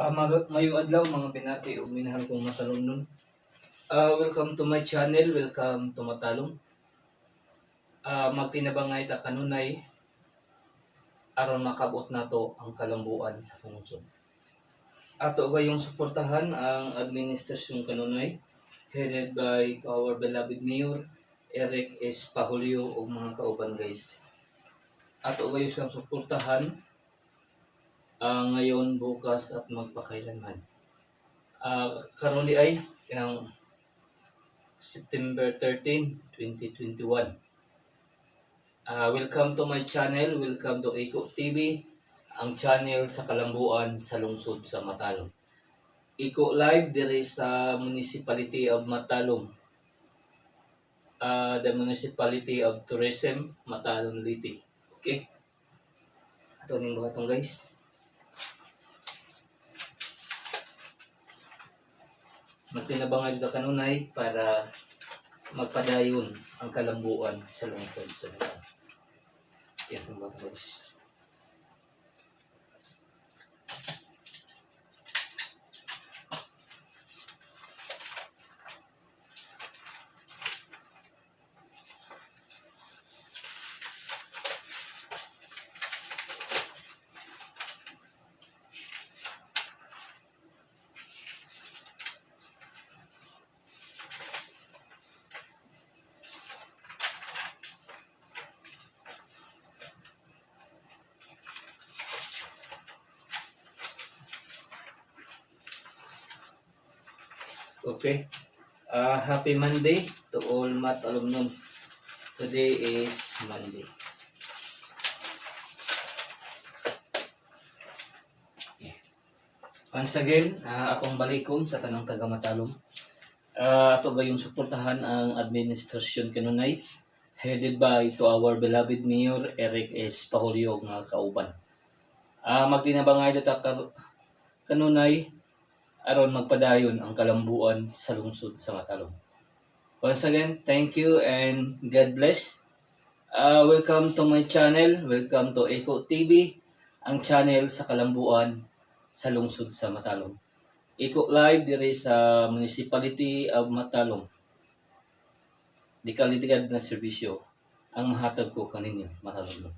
Maayong adlaw, mga binati ug minahal kong Matalomnon. Welcome to my channel, welcome to Matalom. Magtinabangay ta kanunay aron makabot nato ang kalambuan sa atong lungsod. Ato gayong suportahan ang administrasyon kanunay headed by to our beloved Mayor Eric S. Pahulyo ug mga kauban, guys. Ato gayon siyang suportahan ngayon, bukas at magpakailanman. Karon di ay kanang September 13, 2021. Welcome to my channel, welcome to Eco TV, ang channel sa kalambuan sa lungsod sa Matalom. Eco Live dire sa Municipality of Matalom. The Municipality of Tourism, Matalom, Leyte. Okay? Ato ning buhaton, guys. Magtinabangay ta kanunay para magpadayon ang kalambuan sa lungsod sa Matalom. Yan ang buhaton, guys. Okay. Happy Monday to all Matalomnon. Today is Monday. Once again, akong balikom sa tanang taga Matalom. Ato gayong suportahan ang administrasyon kanunay headed by to our beloved Mayor Eric S. Pahulyo ug mga kauban. Magtinabangay ta kanunay aron magpadayon ang kalambuan sa lungsod sa Matalom. Once again, thank you and God bless. Welcome to my channel. Welcome to Eco TV, ang channel sa kalambuan sa lungsod sa Matalom. Eco Live dire sa Municipality of Matalom. Di kalidad na serbisyo ang mahatag ko kaninyo, Matalom.